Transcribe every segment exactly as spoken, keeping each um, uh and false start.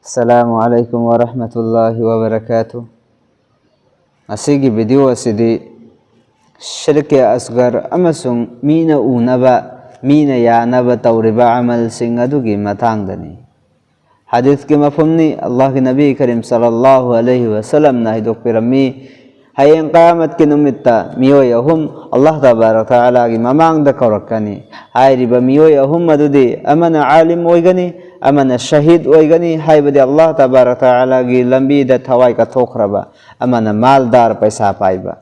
ꯑꯁꯂꯥꯃꯨ ꯑꯂꯥꯏꯀꯨꯝ ꯋꯥꯔꯍꯃꯇꯨꯜꯂꯥꯍꯤ ꯋꯥꯕꯔꯀꯥꯇꯨ꯫ ꯉꯁꯤꯒꯤ ꯚꯤꯗꯤꯑꯣ ꯑꯁꯤꯗꯤ ꯁꯤꯔꯀꯦ ꯑꯁꯒꯔ ꯑꯃꯁꯨꯡ ꯃꯤꯅ ꯎꯅꯕ, ꯃꯤꯅ ꯌꯥꯅꯕ ꯇꯧꯔꯤꯕ ꯑꯃꯜꯁꯤꯡ ꯑꯗꯨꯒꯤ ꯃꯇꯥꯡꯗꯅꯤ꯫ ꯍꯗꯤꯁꯀꯤ ꯃꯐꯝꯅꯤ, ꯑꯜꯂꯥꯍꯒꯤ ꯅꯕꯤ ꯀꯔꯤꯝ ꯁꯜꯂꯜꯂꯥꯍꯨ ꯑꯂꯩꯍꯤ ꯋꯁꯜꯂꯝꯅ ꯍꯥꯏꯗꯣꯛꯄꯤꯔꯝꯃꯤ, ꯍꯌꯦꯡ ꯀꯌꯥꯃꯠꯀꯤ ꯅꯨꯃꯤꯠꯇ ꯃꯤꯑꯣꯏ ꯑꯍꯨꯝ ꯑꯜꯂꯥꯍ ꯇꯕꯥꯔꯛ ꯇꯥꯂꯥꯒꯤ ꯃꯃꯥꯡꯗ ꯀꯧꯔꯛꯀꯅꯤ꯫ ꯍꯥꯏꯔꯤꯕ ꯃꯤꯑꯣꯏ ꯑꯍꯨꯝ ꯑꯗꯨꯗꯤ ꯑꯃꯅ ꯑꯥꯂꯤꯝ ꯑꯣꯏꯒꯅꯤ, ꯑꯃꯅ ꯁꯍꯤꯗ ꯑꯣꯏꯒꯅꯤ, ꯍꯥꯏꯕꯗꯤ ꯑꯜꯂꯥꯍ ꯇꯕꯥꯔꯛ ꯇꯥꯂꯥꯒꯤ ꯂꯝꯕꯤꯗ ꯊꯋꯥꯏ ꯀꯠꯊꯣꯛꯈ꯭ꯔꯕ, ꯑꯃꯅ ꯃꯥꯜꯗꯥꯔ, ꯄꯩꯁꯥ ꯄꯥꯏꯕ꯫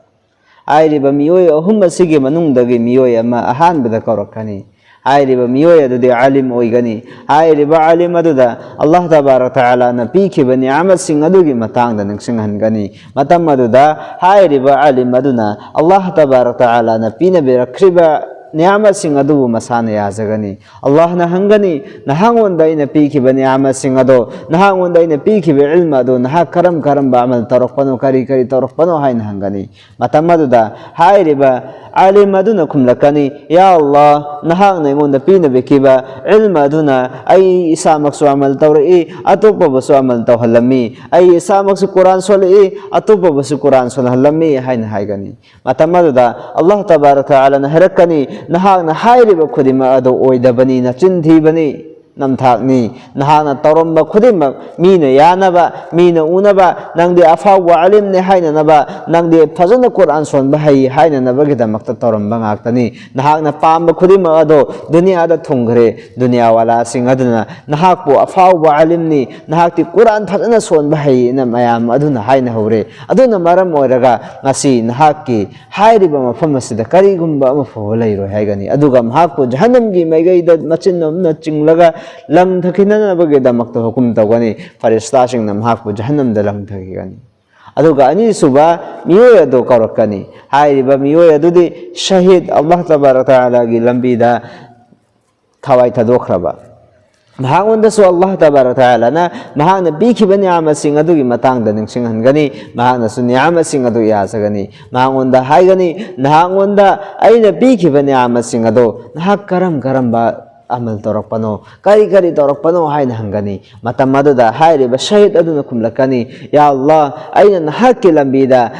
ꯍꯥꯏꯔꯤꯕ ꯃꯤꯑꯣꯏ ꯑꯍꯨꯝ ꯑꯁꯤꯒꯤ ꯃꯅꯨꯡꯗꯒꯤ ꯃꯤꯑꯣꯏ ꯑꯃ ꯑꯍꯥꯟꯕꯗ ꯀꯧꯔꯛꯀꯅꯤ꯫ ꯍꯥꯏꯔꯤꯕ ꯃꯤꯑꯣꯏ ꯑꯗꯨꯗꯤ ꯑꯥꯂꯤꯝ ꯑꯣꯏꯒꯅꯤ꯫ ꯍꯥꯏꯔꯤꯕ ꯑꯥꯂꯤꯝ ꯑꯗꯨꯗ ꯑꯜꯂꯥꯍ ꯇꯕꯥꯔꯛ ꯇꯥꯂꯥꯅ ꯄꯤꯈꯤꯕ ꯅꯤꯌꯥꯃꯠꯁꯤꯡ ꯑꯗꯨꯒꯤ ꯃꯇꯥꯡꯗ ꯅꯤꯡꯁꯤꯡꯍꯟꯒꯅꯤ꯫ ꯃꯇꯝ ꯑꯗꯨꯗ ꯍꯥꯏꯔꯤꯕ ꯑꯥꯂꯤꯝ ꯑꯗꯨꯅ ꯑꯜꯂꯥꯍ ꯇꯕꯥꯔꯛ ꯇꯥꯂꯥꯅ ꯄꯤꯅꯕꯤꯔꯛꯈ꯭ꯔꯤꯕ ꯅꯤꯌꯥꯃꯠꯁꯤꯡ ꯑꯗꯨꯕꯨ ꯃꯁꯥꯅ ꯌꯥꯖꯒꯅꯤ꯫ ꯑꯜꯂꯥꯍꯅ ꯍꯪꯒꯅꯤ, "ꯅꯍꯥꯛꯉꯣꯟꯗ ꯑꯩꯅ ꯄꯤꯈꯤꯕ ꯅꯤꯌꯥꯃꯠꯁꯤꯡ ꯑꯗꯣ, ꯅꯍꯥꯛꯉꯣꯟꯗ ꯑꯩꯅ ꯄꯤꯈꯤꯕ ꯏꯜꯃ ꯑꯗꯣ ꯅꯍꯥꯛ ꯀꯔꯝ ꯀꯔꯝꯕ ꯑꯃꯜ ꯇꯧꯔꯛꯄꯅꯣ, ꯀꯔꯤ ꯀꯔꯤ ꯇꯧꯔꯛꯄꯅꯣ?" ꯍꯥꯏꯅ ꯍꯪꯒꯅꯤ꯫ ꯃꯇꯝ ꯑꯗꯨꯗ ꯍꯥꯏꯔꯤꯕ ꯑꯥꯂꯤꯝ ꯑꯗꯨꯅ ꯈꯨꯝꯂꯛꯀꯅꯤ, "ꯌꯥ ꯑꯜꯂꯥꯍ, ꯅꯍꯥꯛꯅ ꯑꯩꯉꯣꯟꯗ ꯄꯤꯅꯕꯤꯈꯤꯕ ꯏꯜꯃ ꯑꯗꯨꯅ ꯑꯩ ꯏꯁꯥꯃꯛꯁꯨ ꯑꯃꯜ ꯇꯧꯔꯛꯏ, ꯑꯇꯣꯞꯄꯕꯨꯁꯨ ꯑꯃꯜ ꯇꯧꯍꯜꯂꯝꯃꯤ, ꯑꯩ ꯏꯁꯥꯃꯛꯁꯨ ꯀꯨꯔꯥꯟ ꯁꯣꯜꯂꯛꯏ, ꯑꯇꯣꯞꯄꯕꯨꯁꯨ ꯀꯨꯔꯥꯟ ꯁꯣꯜꯍꯜꯂꯝꯃꯤ" ꯍꯥꯏꯅ ꯍꯥꯏꯒꯅꯤ꯫ ꯃꯇꯝ ꯑꯗꯨꯗ ꯑꯜꯂꯥꯍ ꯇꯕꯥꯔꯛ ꯇꯥꯂꯥꯅ ꯍꯥꯏꯔꯛꯀꯅꯤ, "ꯅꯍꯥꯛꯅ ꯍꯥꯏꯔꯤꯕ ꯈꯨꯗꯤꯡꯃꯛ ꯑꯗꯨ ꯑꯣꯏꯗꯕꯅꯤ, ꯅꯆꯤꯟ ꯊꯤꯕꯅꯤ, ꯅꯝꯊꯥꯛꯅꯤ꯫ ꯅꯍꯥꯛꯅ ꯇꯧꯔꯝꯕ ꯈꯨꯗꯤꯡꯃꯛ ꯃꯤꯅ ꯌꯥꯅꯕ, ꯃꯤꯅ ꯎꯅꯕ, ꯅꯪꯗꯤ ꯑꯐꯥꯎꯕ ꯑꯥꯂꯤꯝꯅꯦ ꯍꯥꯏꯅꯅꯕ, ꯅꯪꯗꯤ ꯐꯖꯅ ꯀꯨꯔꯥꯟ ꯁꯣꯟꯕ ꯍꯩ ꯍꯥꯏꯅꯅꯕꯒꯤꯗꯃꯛꯇ ꯇꯧꯔꯝꯕ ꯉꯥꯛꯇꯅꯤ꯫ ꯅꯍꯥꯛꯅ ꯄꯥꯝꯕ ꯈꯨꯗꯤꯡꯃꯛ ꯑꯗꯣ ꯗꯨꯅꯤꯌꯥꯗ ꯊꯨꯡꯈ꯭ꯔꯦ꯫ ꯗꯨꯅꯤꯌꯥꯋꯥꯂꯥꯁꯤꯡ ꯑꯗꯨꯅ ꯅꯍꯥꯛꯄꯨ ꯑꯐꯥꯎꯕ ꯑꯥꯂꯤꯝꯅꯤ, ꯅꯍꯥꯛꯇꯤ ꯀꯨꯔꯥꯟ ꯐꯖꯅ ꯁꯣꯟꯕ ꯍꯩꯅ ꯃꯌꯥꯝ ꯑꯗꯨꯅ ꯍꯥꯏꯅꯍꯧꯔꯦ꯫ ꯑꯗꯨꯅ ꯃꯔꯝ ꯑꯣꯏꯔꯒ ꯉꯁꯤ ꯅꯍꯥꯛꯀꯤ ꯍꯥꯏꯔꯤꯕ ꯃꯐꯝ ꯑꯁꯤꯗ ꯀꯔꯤꯒꯨꯝꯕ ꯑꯃ ꯐꯥꯎꯕ ꯂꯩꯔꯣꯏ" ꯍꯥꯏꯒꯅꯤ꯫ ꯑꯗꯨꯒ ꯃꯍꯥꯛꯄꯨ ꯖꯍꯟꯅꯝꯒꯤ ꯃꯥꯏꯀꯩꯗ ꯃꯆꯤꯟ ꯑꯃꯅ ꯆꯤꯡꯂꯒ ꯂꯪꯊꯈꯤꯅꯅꯕꯒꯤꯗꯃꯛꯇ ꯍꯨꯀꯨꯝ ꯇꯧꯒꯅꯤ꯫ ꯐꯔꯤꯁꯇꯥꯁꯤꯡꯅ ꯃꯍꯥꯛꯄꯨ ꯖꯍꯟꯅꯝꯗ ꯂꯪꯊꯈꯤꯒꯅꯤ꯫ ꯑꯗꯨꯒ ꯑꯅꯤꯁꯨꯕ ꯃꯤꯑꯣꯏ ꯑꯗꯨ ꯀꯧꯔꯛꯀꯅꯤ꯫ ꯍꯥꯏꯔꯤꯕ ꯃꯤꯑꯣꯏ ꯑꯗꯨꯗꯤ ꯁꯍꯤꯗ, ꯑꯜꯂꯥꯍ ꯇꯕꯥꯔꯛ ꯇꯥꯂꯥꯒꯤ ꯂꯝꯕꯤꯗ ꯊꯋꯥꯏ ꯊꯥꯗꯣꯛꯈ꯭ꯔꯕ꯫ ꯃꯍꯥꯛꯉꯣꯟꯗꯁꯨ ꯑꯜꯂꯥꯍ ꯇꯕꯥꯔꯛ ꯇꯥꯂꯥꯅ ꯃꯍꯥꯛꯅ ꯄꯤꯈꯤꯕ ꯅꯤꯌꯥꯃꯠꯁꯤꯡ ꯑꯗꯨꯒꯤ ꯃꯇꯥꯡꯗ ꯅꯤꯡꯁꯤꯡꯍꯟꯒꯅꯤ꯫ ꯃꯍꯥꯛꯅꯁꯨ ꯅꯤꯌꯥꯃꯠꯁꯤꯡ ꯑꯗꯨ ꯌꯥꯖꯒꯅꯤ꯫ ꯃꯍꯥꯛꯉꯣꯟꯗ ꯍꯥꯏꯒꯅꯤ, "ꯅꯍꯥꯛꯉꯣꯟꯗ ꯑꯩꯅ ꯄꯤꯈꯤꯕ ꯅꯤꯌꯥꯃꯠꯁꯤꯡ ꯑꯗꯣ ꯅꯍꯥꯛ ꯀꯔꯝ ꯀꯔꯝꯕ ꯑꯃꯜ ꯇꯧꯔꯛꯄꯅꯣ, ꯀꯔꯤ ꯀꯔꯤ ꯇꯧꯔꯛꯄꯅꯣ ꯍꯥꯏꯅ ꯍꯪꯒꯅꯤ꯫ ꯃꯇꯝ ꯑꯗꯨꯗ ꯍꯥꯏꯔꯤꯕ ꯁꯍꯤꯗ ꯑꯗꯨꯅ ꯈꯨꯝꯂꯛꯀꯅꯤ, "ꯌꯥ ꯑꯜꯂꯥꯍ, ꯑꯩꯅ ꯅꯍꯥꯛꯀꯤ ꯂꯝꯕꯤꯗ,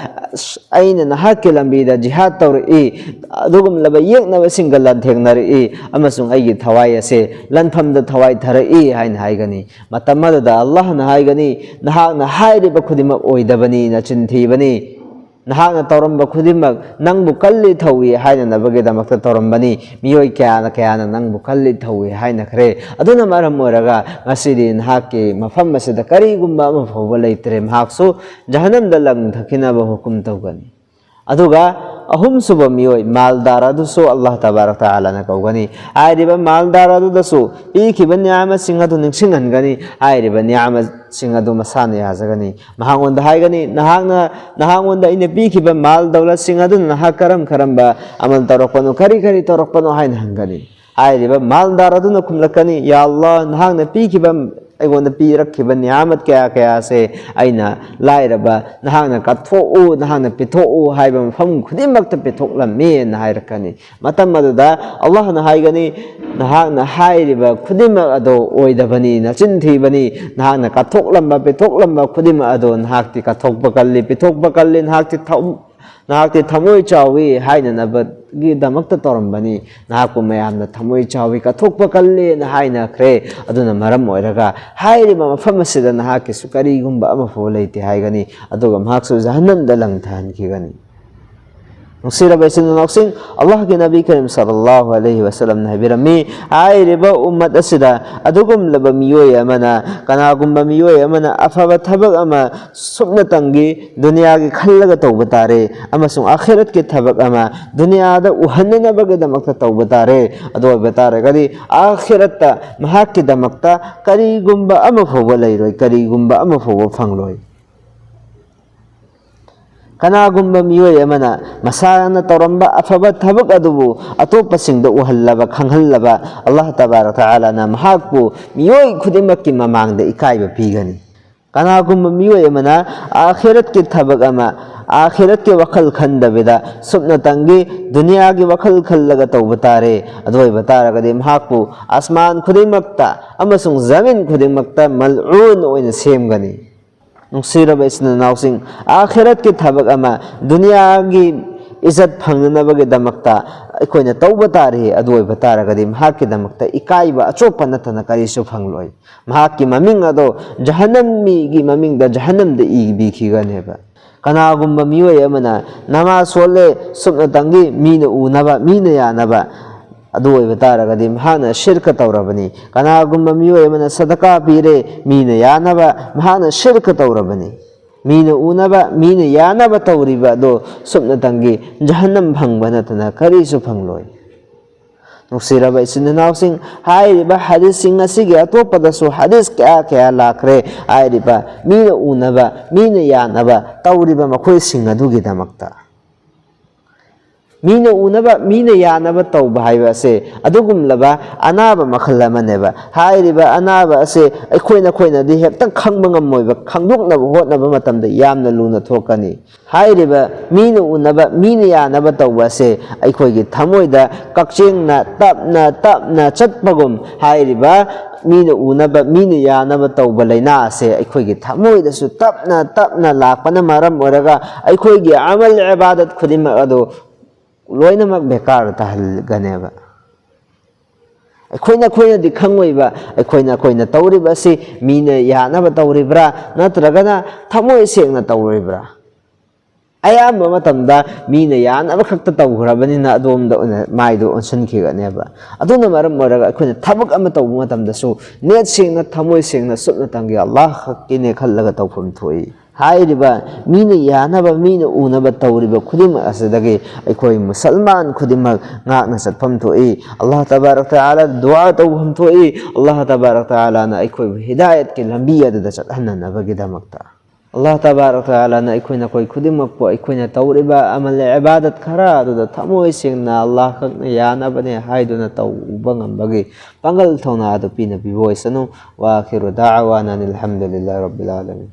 ꯑꯩꯅ ꯅꯍꯥꯛꯀꯤ ꯂꯝꯕꯤꯗ ꯖꯤꯍꯥꯗ ꯇꯧꯔꯛꯏ, ꯑꯗꯨꯒꯨꯝꯂꯕ ꯌꯦꯛꯅꯕꯁꯤꯡꯒ ꯂꯥꯟꯊꯦꯡꯅꯔꯛꯏ, ꯑꯃꯁꯨꯡ ꯑꯩꯒꯤ ꯊꯋꯥꯏ ꯑꯁꯦ ꯂꯥꯟꯐꯝꯗ ꯊꯋꯥꯏ ꯊꯥꯔꯛꯏ" ꯍꯥꯏꯅ ꯍꯥꯏꯒꯅꯤ꯫ ꯃꯇꯝ ꯑꯗꯨꯗ ꯑꯜꯂꯥꯍꯅ ꯍꯥꯏꯒꯅꯤ, "ꯅꯍꯥꯛꯅ ꯍꯥꯏꯔꯤꯕ ꯈꯨꯗꯤꯡꯃꯛ ꯑꯣꯏꯗꯕꯅꯤ, ꯅꯆꯤꯟ ꯊꯤꯕꯅꯤ꯫ ꯅꯍꯥꯛꯅ ꯇꯧꯔꯝꯕ ꯈꯨꯗꯤꯡꯃꯛ ꯅꯪꯕꯨ ꯀꯜꯂꯤ ꯊꯧꯏ ꯍꯥꯏꯅꯅꯕꯒꯤꯗꯃꯛꯇ ꯇꯧꯔꯝꯕꯅꯤ꯫ ꯃꯤꯑꯣꯏ ꯀꯌꯥꯅ, ꯀꯌꯥꯅ ꯅꯪꯕꯨ ꯀꯜꯂꯤ ꯊꯧꯏ ꯍꯥꯏꯅꯈ꯭ꯔꯦ꯫ ꯑꯗꯨꯅ ꯃꯔꯝ ꯑꯣꯏꯔꯒ ꯉꯁꯤꯗꯤ ꯅꯍꯥꯛꯀꯤ ꯃꯐꯝ ꯑꯁꯤꯗ ꯀꯔꯤꯒꯨꯝꯕ ꯑꯃ ꯐꯥꯎꯕ ꯂꯩꯇ꯭ꯔꯦ꯫ ꯃꯍꯥꯛꯁꯨ ꯖꯍꯟꯅꯝꯗ ꯂꯪꯊꯈꯤꯅꯕ ꯍꯨꯀꯨꯝ ꯇꯧꯒꯅꯤ"꯫ ꯑꯗꯨꯒ ꯑꯍꯨꯝꯁꯨꯕ ꯃꯤꯑꯣꯏ ꯃꯥꯜꯗꯥꯔ ꯑꯗꯨꯁꯨ ꯑꯜꯂꯥꯍ ꯇꯕꯥꯔꯛ ꯇꯥꯂꯥꯅ ꯀꯧꯒꯅꯤ꯫ ꯍꯥꯏꯔꯤꯕ ꯃꯥꯜꯗꯥꯔ ꯑꯗꯨꯗꯁꯨ ꯄꯤꯈꯤꯕ ꯅꯤꯌꯥꯃꯠꯁꯤꯡ ꯑꯗꯨ ꯅꯤꯡꯁꯤꯡꯍꯟꯒꯅꯤ꯫ ꯍꯥꯏꯔꯤꯕ ꯅꯤꯌꯥꯃꯠꯁꯤꯡ ꯑꯗꯨ ꯃꯁꯥꯅ ꯌꯥꯖꯒꯅꯤ꯫ ꯃꯍꯥꯛꯉꯣꯟꯗ ꯍꯥꯏꯒꯅꯤ, "ꯅꯍꯥꯛꯅ, ꯅꯍꯥꯛꯉꯣꯟꯗ ꯑꯩꯅ ꯄꯤꯈꯤꯕ ꯃꯥꯜ ꯗꯧꯂꯠꯁꯤꯡ ꯑꯗꯨꯅ ꯅꯍꯥꯛ ꯀꯔꯝ ꯀꯔꯝꯕ ꯑꯃꯜ ꯇꯧꯔꯛꯄꯅꯣ, ꯀꯔꯤ ꯀꯔꯤ ꯇꯧꯔꯛꯄꯅꯣ?" ꯍꯥꯏꯅ ꯍꯪꯒꯅꯤ꯫ ꯍꯥꯏꯔꯤꯕ ꯃꯥꯜꯗꯥꯔ ꯑꯗꯨꯅ ꯈꯨꯝꯂꯛꯀꯅꯤ, "ꯌꯥ ꯑꯜꯂꯥꯍ, ꯅꯍꯥꯛꯅ ꯄꯤꯈꯤꯕ, ꯑꯩꯉꯣꯟꯗ ꯄꯤꯔꯛꯈꯤꯕ ꯅꯤꯌꯥꯃꯠ ꯀꯌꯥ ꯀꯌꯥꯁꯦ ꯑꯩꯅ ꯂꯥꯏꯔꯕ, ꯅꯍꯥꯛꯅ ꯀꯠꯊꯣꯛꯎ, ꯅꯍꯥꯛꯅ ꯄꯤꯊꯣꯛꯎ ꯍꯥꯏꯕ ꯃꯐꯝ ꯈꯨꯗꯤꯡꯃꯛꯇ ꯄꯤꯊꯣꯛꯂꯝꯃꯤ" ꯍꯥꯏꯅ ꯍꯥꯏꯔꯛꯀꯅꯤ꯫ ꯃꯇꯝ ꯑꯗꯨꯗ ꯑꯜꯂꯥꯍꯅ ꯍꯥꯏꯒꯅꯤ, "ꯅꯍꯥꯛꯅ ꯍꯥꯏꯔꯤꯕ ꯈꯨꯗꯤꯡꯃꯛ ꯑꯗꯣ ꯑꯣꯏꯗꯕꯅꯤ, ꯅꯆꯤꯟ ꯊꯤꯕꯅꯤ꯫ ꯅꯍꯥꯛꯅ ꯀꯠꯊꯣꯛꯂꯝꯕ, ꯄꯤꯊꯣꯛꯂꯝꯕ ꯈꯨꯗꯤꯡꯃꯛ ꯑꯗꯣ ꯅꯍꯥꯛꯇꯤ ꯀꯠꯊꯣꯛꯄ ꯀꯜꯂꯤ, ꯄꯤꯊꯣꯛꯄ ꯀꯜꯂꯤ, ꯅꯍꯥꯛꯇꯤ ꯊꯝ-, ꯅꯍꯥꯛꯇꯤ ꯊꯃꯣꯏ ꯆꯥꯎꯏ ꯍꯥꯏꯅꯅꯕꯒꯤꯗꯃꯛꯇ ꯇꯧꯔꯝꯕꯅꯤ꯫ ꯅꯍꯥꯛꯄꯨ ꯃꯌꯥꯝꯅ ꯊꯃꯣꯏ ꯆꯥꯎꯏ, ꯀꯠꯊꯣꯛꯄ ꯀꯜꯂꯦꯅ ꯍꯥꯏꯅꯈ꯭ꯔꯦ꯫ ꯑꯗꯨꯅ ꯃꯔꯝ ꯑꯣꯏꯔꯒ ꯍꯥꯏꯔꯤꯕ ꯃꯐꯝ ꯑꯁꯤꯗ ꯅꯍꯥꯛꯀꯤꯁꯨ ꯀꯔꯤꯒꯨꯝꯕ ꯑꯃꯐꯥꯎꯕ ꯂꯩꯇꯦ" ꯍꯥꯏꯒꯅꯤ꯫ ꯑꯗꯨꯒ ꯃꯍꯥꯛꯁꯨ ꯖꯍꯟꯅꯝꯗ ꯂꯪꯊꯍꯟꯈꯤꯒꯅꯤ꯫ ꯅꯨꯡꯁꯤꯔꯕ ꯏꯆꯤꯟ ꯏꯅꯥꯎꯁꯤꯡ, ꯑꯜꯂꯥꯍꯒꯤ ꯅꯕꯤ ꯀꯔꯤꯝ ꯁꯜꯂꯜꯂꯥꯍꯨ ꯑꯂꯩꯍꯤ ꯋꯁꯜꯂꯝꯅ ꯍꯥꯏꯕꯤꯔꯝꯃꯤ, ꯍꯥꯏꯔꯤꯕ ꯎꯝꯃꯠ ꯑꯁꯤꯗ ꯑꯗꯨꯒꯨꯝꯂꯕ ꯃꯤꯑꯣꯏ ꯑꯃꯅ, ꯀꯅꯥꯒꯨꯝꯕ ꯃꯤꯑꯣꯏ ꯑꯃꯅ ꯑꯐꯕ ꯊꯕꯛ ꯑꯃ ꯁꯨꯞꯅꯇꯪꯒꯤ ꯗꯨꯅꯤꯌꯥꯒꯤ ꯈꯜꯂꯒ ꯇꯧꯕ ꯇꯥꯔꯦ, ꯑꯃꯁꯨꯡ ꯑꯥꯈꯤꯔꯠꯀꯤ ꯊꯕꯛ ꯑꯃ ꯗꯨꯅꯤꯌꯥꯗ ꯎꯍꯟꯅꯅꯕꯒꯤꯗꯃꯛꯇ ꯇꯧꯕ ꯇꯥꯔꯦ꯫ ꯑꯗꯨ ꯑꯣꯏꯕ ꯇꯥꯔꯒꯗꯤ ꯑꯥꯈꯤꯔꯠꯇ ꯃꯍꯥꯛꯀꯤꯗꯃꯛꯇ ꯀꯔꯤꯒꯨꯝꯕ ꯑꯃ ꯐꯥꯎꯕ ꯂꯩꯔꯣꯏ, ꯀꯔꯤꯒꯨꯝꯕ ꯑꯃ ꯐꯥꯎꯕ ꯐꯪꯂꯣꯏ꯫ ꯀꯅꯥꯒꯨꯝꯕ ꯃꯤꯑꯣꯏ ꯑꯃꯅ ꯃꯁꯥꯅ ꯇꯧꯔꯝꯕ ꯑꯐꯕ ꯊꯕꯛ ꯑꯗꯨꯕꯨ ꯑꯇꯣꯞꯄꯁꯤꯡꯗ ꯎꯍꯜꯂꯕ, ꯈꯪꯍꯜꯂꯕ, ꯑꯜꯂꯥꯍ ꯇꯕꯥꯔꯛ ꯇꯥꯂꯥꯅ ꯃꯍꯥꯛꯄꯨ ꯃꯤꯑꯣꯏ ꯈꯨꯗꯤꯡꯃꯛꯀꯤ ꯃꯃꯥꯡꯗ ꯏꯀꯥꯏꯕ ꯄꯤꯒꯅꯤ꯫ ꯀꯅꯥꯒꯨꯝꯕ ꯃꯤꯑꯣꯏ ꯑꯃꯅ ꯑꯥꯈꯤꯔꯠꯀꯤ ꯊꯕꯛ ꯑꯃ ꯑꯥꯈꯤꯔꯠꯀꯤ ꯋꯥꯈꯜ ꯈꯟꯗꯕꯤꯗ ꯁꯨꯞꯅꯇꯪꯒꯤ ꯗꯨꯅꯤꯌꯥꯒꯤ ꯋꯥꯈꯜ ꯈꯜꯂꯒ ꯇꯧꯕ ꯇꯥꯔꯦ꯫ ꯑꯗꯨ ꯑꯣꯏꯕ ꯇꯥꯔꯒꯗꯤ ꯃꯍꯥꯛꯄꯨ ꯑꯁꯃꯥꯟ ꯈꯨꯗꯤꯡꯃꯛꯇ ꯑꯃꯁꯨꯡ ꯖꯃꯤꯟ ꯈꯨꯗꯤꯡꯃꯛꯇ ꯃꯜꯎꯟ ꯑꯣꯏꯅ ꯁꯦꯝꯒꯅꯤ꯫ ꯅꯨꯡꯁꯤꯔꯕ ꯏꯆꯤꯟ ꯏꯅꯥꯎꯁꯤꯡ, ꯑꯥꯈꯤꯔꯠꯀꯤ ꯊꯕꯛ ꯑꯃ ꯗꯨꯅꯤꯌꯥꯒꯤ ꯏꯖꯠ ꯐꯪꯅꯅꯕꯒꯤꯗꯃꯛꯇ ꯑꯩꯈꯣꯏꯅ ꯇꯧꯕ ꯇꯥꯔꯤ꯫ ꯑꯗꯨ ꯑꯣꯏꯕ ꯇꯥꯔꯒꯗꯤ ꯃꯍꯥꯛꯀꯤꯗꯃꯛꯇ ꯏꯀꯥꯏꯕ ꯑꯆꯣꯞꯄ ꯅꯠꯇꯅ ꯀꯔꯤꯁꯨ ꯐꯪꯂꯣꯏ꯫ ꯃꯍꯥꯛꯀꯤ ꯃꯃꯤꯡ ꯑꯗꯣ ꯖꯍꯟꯅꯝꯃꯤꯒꯤ ꯃꯃꯤꯡꯗ ꯖꯍꯟꯅꯝꯗ ꯏꯕꯤꯈꯤꯒꯅꯦꯕ꯫ ꯀꯅꯥꯒꯨꯝꯕ ꯃꯤꯑꯣꯏ ꯑꯃꯅ ꯅꯃꯥꯖ ꯁꯣꯜꯂꯦ ꯁꯨꯞꯅꯇꯪꯒꯤ ꯃꯤꯅ ꯎꯅꯕ, ꯃꯤꯅ ꯌꯥꯅꯕ, ꯑꯗꯨ ꯑꯣꯏꯕ ꯇꯥꯔꯒꯗꯤ ꯃꯍꯥꯛꯅ ꯁꯤꯔꯀ ꯇꯧꯔꯕꯅꯤ꯫ ꯀꯅꯥꯒꯨꯝꯕ ꯃꯤꯑꯣꯏ ꯑꯃꯅ ꯁꯗꯀꯥ ꯄꯤꯔꯦ ꯃꯤꯅ ꯌꯥꯅꯕ, ꯃꯍꯥꯛꯅ ꯁꯤꯔꯀ ꯇꯧꯔꯕꯅꯤ꯫ ꯃꯤꯅ ꯎꯅꯕ, ꯃꯤꯅ ꯌꯥꯅꯕ ꯇꯧꯔꯤꯕ ꯑꯗꯣ ꯁꯨꯞꯅꯇꯪꯒꯤ ꯖꯍꯟꯅꯝ ꯐꯪꯕ ꯅꯠꯇꯅ ꯀꯔꯤꯁꯨ ꯐꯪꯂꯣꯏ꯫ ꯅꯨꯡꯁꯤꯔꯕ ꯏꯆꯤꯟ ꯏꯅꯥꯎꯁꯤꯡ, ꯍꯥꯏꯔꯤꯕ ꯍꯗꯤꯁꯁꯤꯡ ꯑꯁꯤꯒꯤ ꯑꯇꯣꯞꯄꯗꯁꯨ ꯍꯗꯤꯁ ꯀꯌꯥ ꯀꯌꯥ ꯂꯥꯛꯈ꯭ꯔꯦ꯫ ꯍꯥꯏꯔꯤꯕ ꯃꯤꯅ ꯎꯅꯕ, ꯃꯤꯅ ꯌꯥꯅꯕ ꯇꯧꯔꯤꯕ ꯃꯈꯣꯏꯁꯤꯡ ꯑꯗꯨꯒꯤꯗꯃꯛꯇ꯫ ꯃꯤꯅ ꯎꯅꯕ, ꯃꯤꯅ ꯌꯥꯅꯕ ꯇꯧꯕ ꯍꯥꯏꯕ ꯑꯁꯦ ꯑꯗꯨꯒꯨꯝꯂꯕ ꯑꯅꯥꯕ ꯃꯈꯜ ꯑꯃꯅꯦꯕ꯫ ꯍꯥꯏꯔꯤꯕ ꯑꯅꯥꯕ ꯑꯁꯦ ꯑꯩꯈꯣꯏꯅ, ꯑꯩꯈꯣꯏꯅꯗꯤ ꯍꯦꯛꯇ ꯈꯪꯕ ꯉꯝꯃꯣꯏꯕ, ꯈꯪꯗꯣꯛꯅꯕ ꯍꯣꯠꯅꯕ ꯃꯇꯝꯗ ꯌꯥꯝꯅ ꯂꯨꯅ ꯊꯣꯛꯀꯅꯤ꯫ ꯍꯥꯏꯔꯤꯕ ꯃꯤꯅ ꯎꯅꯕ, ꯃꯤꯅ ꯌꯥꯅꯕ ꯇꯧꯕ ꯑꯁꯦ ꯑꯩꯈꯣꯏꯒꯤ ꯊꯃꯣꯏꯗ ꯀꯛꯆꯦꯡꯅ ꯇꯞꯅ ꯇꯞꯅ ꯆꯠꯄꯒꯨꯝ, ꯍꯥꯏꯔꯤꯕ ꯃꯤꯅ ꯎꯅꯕ, ꯃꯤꯅ ꯌꯥꯅꯕ ꯇꯧꯕ ꯂꯥꯏꯅꯥ ꯑꯁꯦ ꯑꯩꯈꯣꯏꯒꯤ ꯊꯃꯣꯏꯗꯁꯨ ꯇꯞꯅ ꯇꯞꯅ ꯂꯥꯛꯄꯅ ꯃꯔꯝ ꯑꯣꯏꯔꯒ ꯑꯩꯈꯣꯏꯒꯤ ꯑꯃꯜ ꯏꯕꯥꯗꯠ ꯈꯨꯗꯤꯡꯃꯛ ꯑꯗꯨ ꯂꯣꯏꯅꯃꯛ ꯕꯦꯀꯥꯔ ꯇꯥꯍꯟꯒꯅꯦꯕ꯫ ꯑꯩꯈꯣꯏꯅ, ꯑꯩꯈꯣꯏꯅꯗꯤ ꯈꯪꯉꯣꯏꯕ, ꯑꯩꯈꯣꯏꯅ, ꯑꯩꯈꯣꯏꯅ ꯇꯧꯔꯤꯕ ꯑꯁꯤ ꯃꯤꯅ ꯌꯥꯅꯕ ꯇꯧꯔꯤꯕ꯭ꯔꯥ ꯅꯠꯇ꯭ꯔꯒꯅ ꯊꯃꯣꯏ ꯁꯦꯡꯅ ꯇꯧꯔꯤꯕ꯭ꯔꯥ? ꯑꯌꯥꯝꯕ ꯃꯇꯝꯗ ꯃꯤꯅ ꯌꯥꯅꯕ ꯈꯛꯇ ꯇꯧꯈ꯭ꯔꯕꯅꯤꯅ ꯑꯗꯣꯝꯗ ꯑꯣꯏꯅ ꯃꯥꯏꯗꯣ ꯑꯣꯟꯁꯤꯟꯈꯤꯒꯅꯦꯕ꯫ ꯑꯗꯨꯅ ꯃꯔꯝ ꯑꯣꯏꯔꯒ ꯑꯩꯈꯣꯏꯅ ꯊꯕꯛ ꯑꯃ ꯇꯧꯕ ꯃꯇꯝꯗꯁꯨ ꯅꯦꯠ ꯁꯦꯡꯅ, ꯊꯃꯣꯏ ꯁꯦꯡꯅ, ꯁꯨꯞꯅꯇꯪꯒꯤ ꯑꯜꯂꯥꯍ ꯈꯛꯀꯤꯅꯦ ꯈꯜꯂꯒ ꯇꯧꯐꯝ ꯊꯣꯛꯏ꯫ ꯍꯥꯏꯔꯤꯕ ꯃꯤꯅ ꯌꯥꯅꯕ, ꯃꯤꯅ ꯎꯅꯕ ꯇꯧꯔꯤꯕ ꯈꯨꯗꯤꯡꯃꯛ ꯑꯁꯤꯗꯒꯤ ꯑꯩꯈꯣꯏ ꯃꯨꯁꯜꯃꯥꯟ ꯈꯨꯗꯤꯡꯃꯛ ꯉꯥꯛꯅ ꯆꯠꯐꯝ ꯊꯣꯛꯏ꯫ ꯑꯜꯂꯥꯍ ꯇꯕꯥꯔꯛ ꯇꯥꯂꯥ ꯗꯨꯋꯥ ꯇꯧꯐꯝ ꯊꯣꯛꯏ꯫ ꯑꯜꯂꯥꯍ ꯇꯕꯥꯔꯛ ꯇꯥꯂꯥꯅ ꯑꯩꯈꯣꯏꯕꯨ ꯍꯤꯗꯥꯌꯠꯀꯤ ꯂꯝꯕꯤ ꯑꯗꯨꯗ ꯆꯠꯍꯟꯅꯅꯕꯒꯤꯗꯃꯛꯇ꯫ ꯑꯜꯂꯥꯍ ꯇꯕꯥꯔꯛ ꯇꯥꯂꯥꯅ ꯑꯩꯈꯣꯏ ꯅꯈꯣꯏ ꯈꯨꯗꯤꯡꯃꯛꯄꯨ ꯑꯩꯈꯣꯏꯅ ꯇꯧꯔꯤꯕ ꯑꯃꯜ ꯏꯕꯥꯗꯠ ꯈꯔ ꯑꯗꯨꯗ ꯊꯃꯣꯏ ꯁꯦꯡꯅ ꯑꯜꯂꯥꯍ ꯈꯛꯅ ꯌꯥꯅꯕꯅꯦ ꯍꯥꯏꯗꯨꯅ ꯇꯧꯕ ꯉꯝꯕꯒꯤ ꯄꯥꯡꯒꯜ ꯊꯧꯅꯥ ꯑꯗꯨ ꯄꯤꯅꯕꯤꯕ ꯑꯣꯏꯁꯅꯨ꯫ ꯋꯥꯈꯤꯔꯨ ꯗꯥꯋꯥꯅ ꯑꯅꯤꯜ ꯍꯝꯗꯨꯂꯤꯜꯂꯥꯍ ꯔꯕꯤꯜ ꯑꯥꯂꯃꯤꯟ꯫